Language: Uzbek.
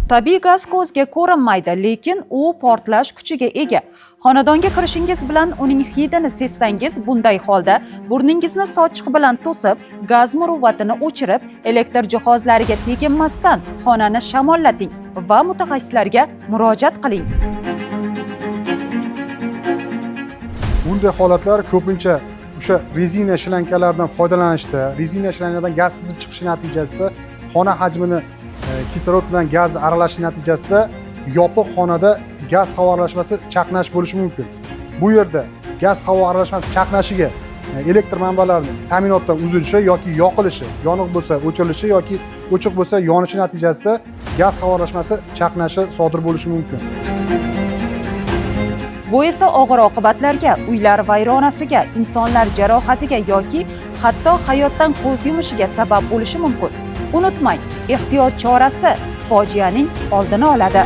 Tabiiy gaz ko'zga ko'rinmaydi, lekin u portlash kuchiga ega. Xonadonga kirishingiz bilan uning hidini sezsangiz, bunday holda burningizni sochiq bilan to'sib, gaz muruvvatini o'chirib, elektr jihozlariga teginmasdan xonani shamollating va mutaxassislarga murojaat qiling. Bunday holatlar ko'pincha o'sha rezina shlankalardan foydalanishda, rezina shlankalardan gaz sizib chiqishi natijasida xona hajmini kislorod bilan gaz aralashishi natijasida yopiq xonada gaz havo aralashmasi chaqnash bo'lishi mumkin. Bu yerda gaz havo aralashmasi chaqnashiga elektr manbalarining ta'minotdan uzilishi yoki yoqilishi, yoniq bo'lsa o'chirilishi yoki o'chiq bo'lsa yonishi natijasida gaz havo aralashmasi chaqnashi sodir bo'lishi mumkin. Bu esa og'ir oqibatlarga, uylar vayronasiga, insonlar jarohatiga yoki hatto hayotdan ko'z yumishiga sabab bo'lishi mumkin. Unutmang, ehtiyot chorasi fojianing oldini oladi.